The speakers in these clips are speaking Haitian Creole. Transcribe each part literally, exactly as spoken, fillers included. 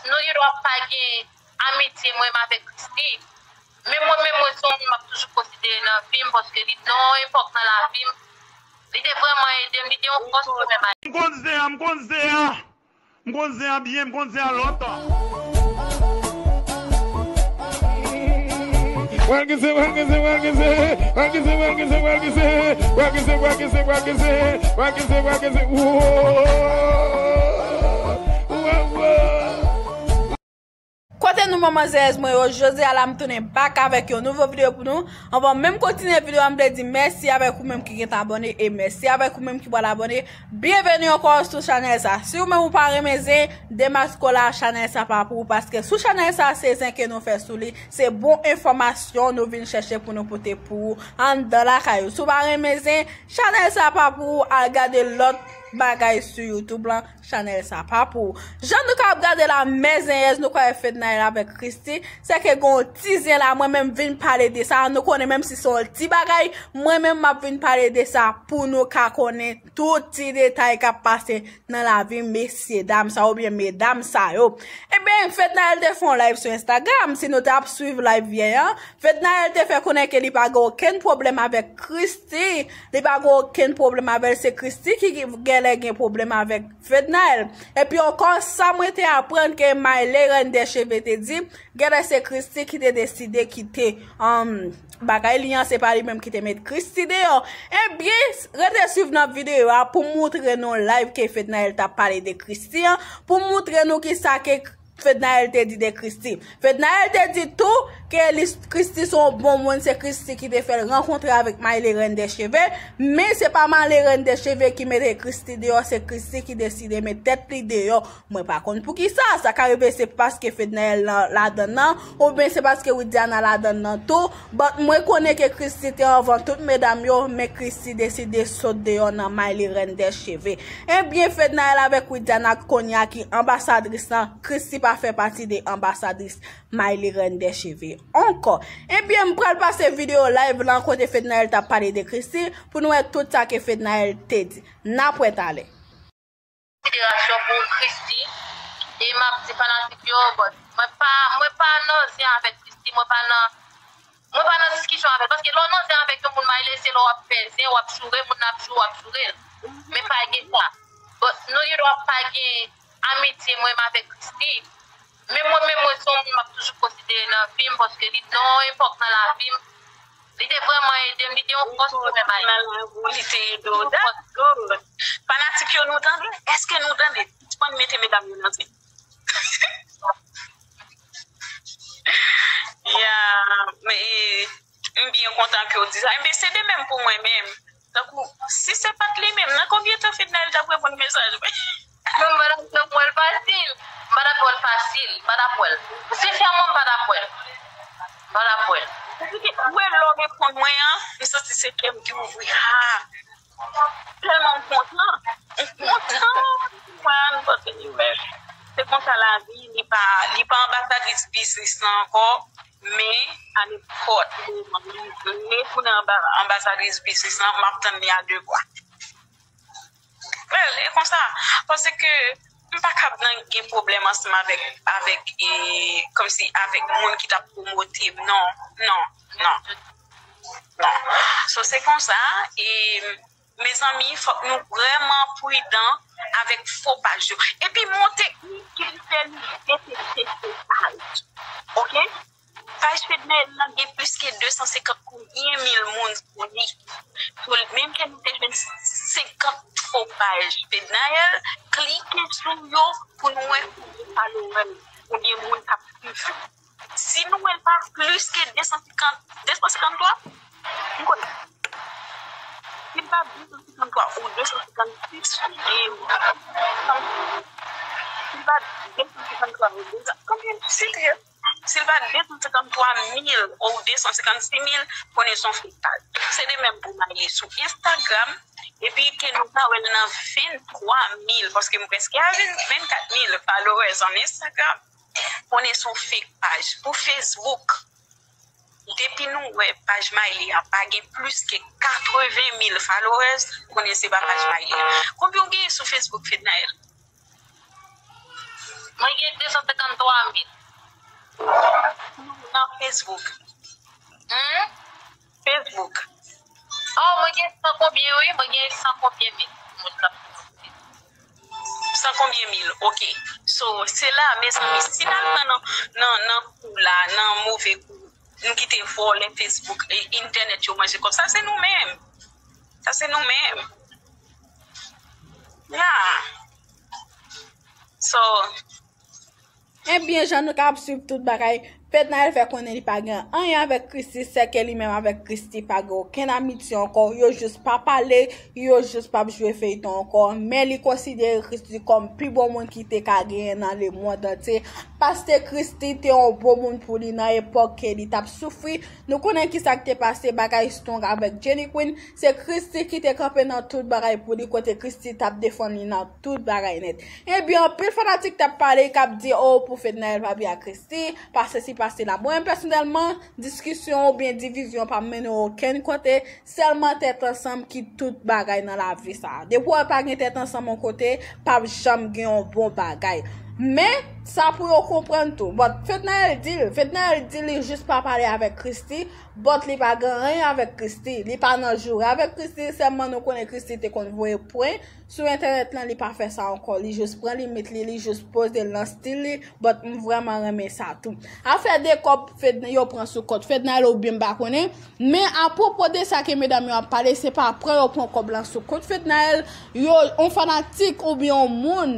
Nou gen dwa pa gen amitye mwen menm avèk Christie, men mwen menm, mwen se yon moun m ap toujou konsidere nan vi m, paske li te nan yon epòk nan lavi m, li te vrèman ede m, li te yon fòs pou mwen. M konn zen an, m konn zen an. M konn zen an byen, m konn zen an lontan. Kote nou manman zèyèz mwen yo, jodi a la m tounen back avèk yon nouvo videyo pou nou. Anvan menm kontinye videyo a, m vle di mèsi avèk ou menm ki gentan abòne e mèsi avèk ou menm ki pral abòne. Byenveni ankò sou chanèl sa. Si ou menm ou pa renmen zen, demaske w la, chanèl sa pa pou ou, paske sou chanèl sa se zen ke nou fè sou li, se bon enfòmasyon nou vin chèche pou nou pote pou ou anndan lakay ou. Si w pa renmen zen, chanèl sa pa pou ou, al gade lòt bagay sou YouTube lan, chanèl sa pa pou ou. Jan nou ka ap gade la, mèzèyèz, nou ka wè Fednaelle avèk Christie, se ke gen yon ti zen la, mwen menm vin pale de sa, nou konnen menm si se yon ti bagay, mwen menm m ap vin pale de sa pou nou ka konnen tout ti detay k ap pase nan lavi mesye dam sa oubyen medam sa yo. Ebyen, Fednaelle te fè yon live sou Instagram, si nou t ap swiv live yè an, Fednaelle te fè konnen ke li pa gen okenn pwoblèm avèk Christie, li pa gen okenn pwoblèm avè l, se Christie ki genlè gen pwoblèm avèk Fednaelle. Epi ankò, sa mwen te aprann ke Maile Reine des Cheveux te di, genlè se Christie ki te deside kite, um, bagay li an, se pa li menm ki te met Christie deyò. Ebyen, rete swiv nan videyo a pou m moutre nou live ke Fednaelle t ap pale de Christie an, pou m moutre nou kisa ke Fednaelle te di de Christie. Fednaelle te di tou ke li, Christie se yon bon moun, se Christie ki te fè l rankontre avèk Maile Reine des Cheveux, men se pa Maile Reine des Cheveux ki mete Christie deyò, se Christie ki deside met tèt li deyò. Mwen pa konn poukisa, sa ka rive se paske Fednaelle la, ladan nan, oubyen se paske Widiana ladan nan tou, but mwen konnen ke Christie te anvan tout medam yo, men Christie deside sot deyò nan Maile Reine des Cheveux. Ebyen, Fednaelle avèk Widiana kounye a ki anbasadris lan, Christie pa fè pati de anbasadris Maile Reine des Cheveux ankò. Ebyen, m pral pase videyo live lan kote Fednaelle t ap pale de Christie pou nou wè tout sa ke Fednaelle te di. N ap wè talè. Konsiderasyon pou Christie, e m ap di fanatik yo, but mwen pa, mwen pa nan zen avèk Christie, mwen pa nan, mwen pa nan diskisyon avè l, paske lè w nan zen avèk yon moun, Maile, se lè w ap fè zen, w ap joure moun nan, ap joure, w ap joure l. Men pa gen sa. But nou gen dwa pa gen amitye mwen menm avèk Christie, men mwen menm, mwen se yon moun m ap toujou konsidere nan vi m, paske li te nan yon epòk nan lavi m, li te vrèman ede m, li te yon fòs pou mwen, Maile. Li te ede w, that's good. Fanatik yo, nou tande? Èske nou tande? Sispann mete medam yo nan zen. Ya, men, m byen kontan ke w di sa. Enben, se de menm pou mwen menm. Tankou, si se pa t li menm, nan konbyen tan Fednaelle t ap reponn mesaj mwen? Mwen, m pa t ap pran l fasil. M pa t ap pran l fasil. M pa t ap pran l. Sensèman, m pa t ap pran l. M pa t ap pran l. Ou wè, lè w reponn mwen an, m santi se kè m ki ouvri. Ha! Tèlman m kontan. M kontan. Man, but anyway, se konsa lavi, li pa, li pa anbasadris biznis lan ankò, men a nenpòt moman li vle tounen anba, anbasadris biznis lan, m ap tann li a de bra. Well, e konsa, paske m pa kab nan gen pwoblèm ansanm avèk, avèk, e, kòmsi avèk moun ki t ap pwomote m, non, non, non, non. So, se konsa, e, mezanmi, fòk nou vrèman pridan avèk fo paj yo. Epi, m gon teknik ki li fè nou detekte fo paj. Oke? Paj Fednaelle lan gen plis ke de san senkant konbyen mil moun sou li. So, menm ke nou te jwenn senkant fo paj Fednaelle, klike sou yo pou nou wè konbyen followers, konbyen moun k ap swiv yo. Si nou wè l pa plis ke de san senkant, de san senkant twa, m konnen. Si l pa de san senkant twa ou de san senkant sis, e, si l pa de san senkant twa ou de san, konbyen, si l te, si l pa de san senkant twa mil ou de san senkant sis mil, konnen se yon fake paj. Se de menm pou Maile sou Instagram, epi ke nou ka wè l nan venntwa mil, paske m prèske a vennkat mil followers on Instagram, konnen se yon fake paj. Pou Facebook, depi nou wè paj Maile a pa gen plis ke katreven mil followers, konnen se pa paj Maile. Konbyen w genyen sou Facebook, Fednaelle? Mwen gen de san senkanntwa mil. Nan Facebook. Hmm? Facebook. Oh, mwen gen san konbyen, wi. Mwen gen san konbyen mil moun k ap swiv mwen. San konbyen mil? Ok. So, se la, mezanmi, si n al pran nan, nan, nan kou la, nan move kou, nou kite vòlè Facebook, e, entènèt yo manje kòb. Sa se nou menm. Sa se nou menm. Yeah. So, Ebyen, jan nou ka ap swiv tout bagay, Fednaelle fè konnen li pa gen anyen avèk Christie, sèke li menm avèk Christie pa gen okenn amitye ankò, yo jis pa pale, yo jis p ap jwe feyton ankò, men li konsidere Christie kòm pi bon moun ki te ka genyen nan lemonn antye, paske Christie te yon bon moun pou li nan epòk ke li t ap soufri. Nou konnen kisa k te pase, bagay Strong avèk Jenny Queen, se Christie ki te kanpe nan tout bagay pou li, kote Christie t ap defann li nan tout bagay nèt. Ebyen, anpil fanatik t ap pale, k ap di, "Oh, pou Fednaelle pa byen ak Christie, pa sesi, pa sela." Mwen menm, pèsonèlman, diskisyon oubyen divizyon pa mennen okenn kote, sèlman tèt ansanm ki tout bagay nan lavi sa a. Depi w pa gen tèt ansanm yon kote, p ap janm gen yon bon bagay. Men, sa pou yo konprann tou. But Fednaelle di l, Fednaelle di li jis pa pale avèk Christie, but li pa gen anyen avèk Christie. Li pa nan joure avèk Christie, sèlman nou konnen Christie te konn voye pwen, Sou entènèt lan, li pa fè sa ankò. Li jis pran limit li, li jis poze l nan stil li, but m vrèman renmen sa tou. Afè de kòb Fed, yo pran sou kont Fednaelle oubyen m pa konnen, men apwopo de sa ke medam yo ap pale, se pa pran yo pran kòb lan sou kont Fednaelle, yo, yon fanatik oubyen yon moun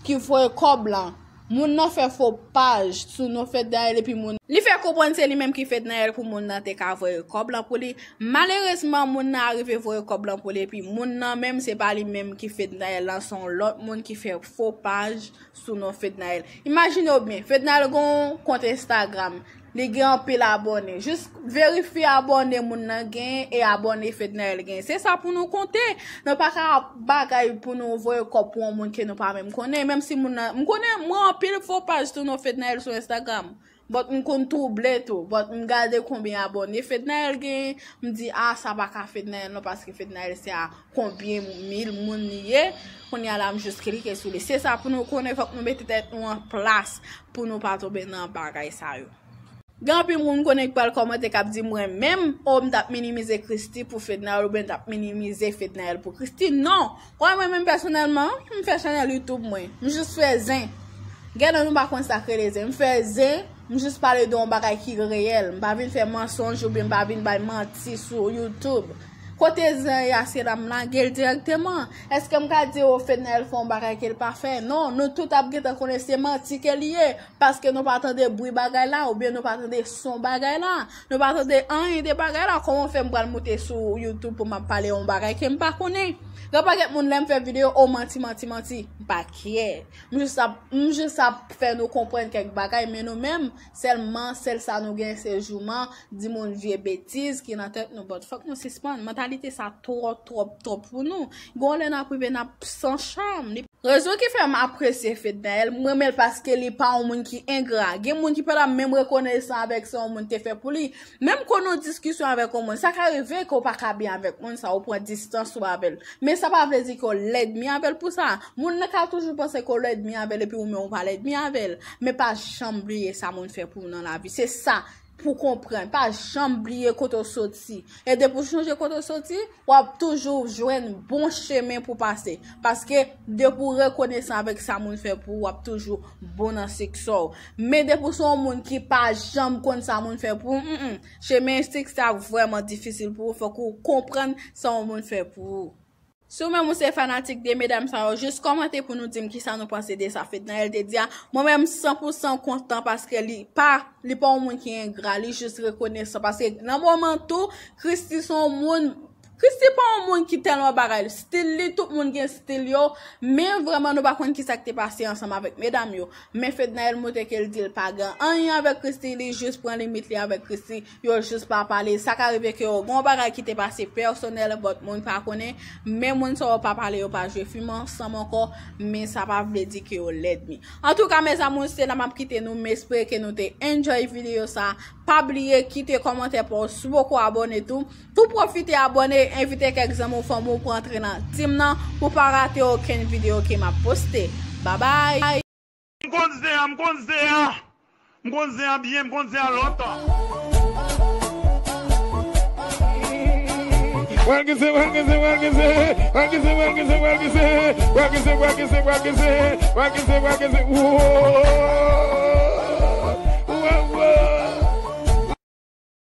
ki voye kòb lan. Moun nan fè fo paj sou non Fednaelle epi moun. Li fè konprann se li menm ki Fednaelle pou moun nan te ka voye kòb lan pou li. Malerezman, moun nan arive voye kòb lan pou li epi moun nan menm se pa li menm ki Fednaelle lan, se yon lòt moun ki fè fo paj sou non Fednaelle. Imajine w byen, Fednaelle gen yon kont Instagram. Li gen anpil abòne. Jis verifye abòne moun nan gen e abòne Fednaelle gen. Se sa pou nou konte. Nou pa ka ap bagay pou nou voye kòb pou yon moun ke nou pa menm konnen. Menm si moun nan, m konnen, mwen anpil fo paj tou non Fednaelle sou Instagram. But m konn twouble tou. But m gade konbyen abòne Fednaelle gen. M di, "Ah, sa pa ka Fednaelle non, paske Fednaelle se a konbyen mil moun li ye." Kounye a la, m jis klike sou li. Se sa pou nou konnen, fòk nou mete tèt nou an plas pou nou pa tonbe nan bagay sa yo. Gen anpil moun konnen k pral kòmante k ap di mwen menm, o, m t ap minimize Christie pou Fednaelle oubyen m t ap minimize Fednaelle pou Christie. Non! Wè mwen menm pèsonèlman, m fè chanèl YouTube mwen. M jis fè zen. Gen nan nou pa konn sa k rele zen. M fè zen, m jis pale de yon bagay ki reyèl. M pa vin fè mansonj oubyen m pa vin bay manti sou YouTube. Kote zen an ye a, se la m lage l dirèkteman. Èske m ka di, o, Fednaelle fè yon bagay ke l pa fè? Non, nou tout ap gentan konnen se manti ke l ye. Paske nou pa tande bri bagay la, oubyen nou pa tande son bagay la. Nou pa tande anyen de bagay la. Kòman fè m pral moute sou YouTube pou m ap pale yon bagay ke m pa konnen? Gen pakèt moun lè m fè videyo, o manti, manti, manti. M pa care. M jis ap, m jis ap fè nou konprann kèk bagay, men nou menm, sèlman, sèl sa nou gen, se jouman, di moun vye betiz ki nan tèt nou. But fòk nou sispann. Mantalite sa twòp, twòp, twòp pou nou. Gon lè n ap rive, n ap san cham. Rezon ki fè m apresye Fednaelle, m renmen l paske li pa yon moun ki engra. Gen moun ki pa ta menm rekonesan avèk sa yon moun te fè pou li. Menm kon nan diskisyon avèk yon moun, sa ka rive ke w pa ka byen avèk moun sa, ou pran distans ou avè l. Men sa pa vle di ke w lènmi avè l pou sa. Moun nan ka toujou panse ke w lènmi avè l epi ou menm ou pa lènmi avè l. Men pa janm bliye sa moun fè pou ou nan lavi. Se sa pou konprann. Pa janm bliye kote w soti. E depi w sonje kote w soti, w ap toujou jwenn bon chemen pou pase. Paske depi w rekonesan avèk sa moun fè pou ou, w ap toujou bon nan siksè w. Men depi w se yon moun ki pa janm konn sa moun fè pou ou, mm, mm, chemen siksè a vrèman difisil pou ou. Fòk ou konprann sa yon moun fè pou ou. Si w menm ou se fanatik de medam sa yo, jis kòmante pou nou di m kisa nou panse de sa Fednaelle te di a. Mwen menm san pou san kontan paske li pa, li pa yon moun ki engra, li jis rekonesan. Paske nan moman tou, Christie se yon moun, Christie pa yon moun ki tèlman bagay. Stil li, tout moun gen stil yo, men vrèman nou pa konn kisa k te pase ansanm avèk medam yo. Men Fednaelle montre ke l di l pa gen anyen avèk Christie, li jis pran limit li avèk Christie. Yo jis pa pale. Sa ka rive ke yo gen yon bagay ki te pase pèsonèl, but moun pa konnen. Men moun sa yo pa pale, yo pa jwe fim ansanm ankò. Men sa pa vle di ke yo lènmi. Antouka, mes amours, se la m ap kite nou. M espere ke nou te enjoy videyo sa. Pa bliye kite kòmantè pa w si w poko abòne tou. Tou pwofite abòne, envite kèk zanmi w, fanmi w pou antre nan team nan, pou pa rate okenn videyo ke m ap poste. Babay! Konn zen an, m konn zen an. M konn zen an byen, m konn zen an lontan. Wèl ki se, wèl ki se, wèl ki se, wèl ki se, wèl ki se, wèl ki se, wèl ki se, wèl ki se, wèl ki se, wèl ki se, wèl ki se, wèl ki se, wèl ki se, wèl ki se, wèl ki se, wèl ki se, wèl ki se, wèl ki se, wèl ki se,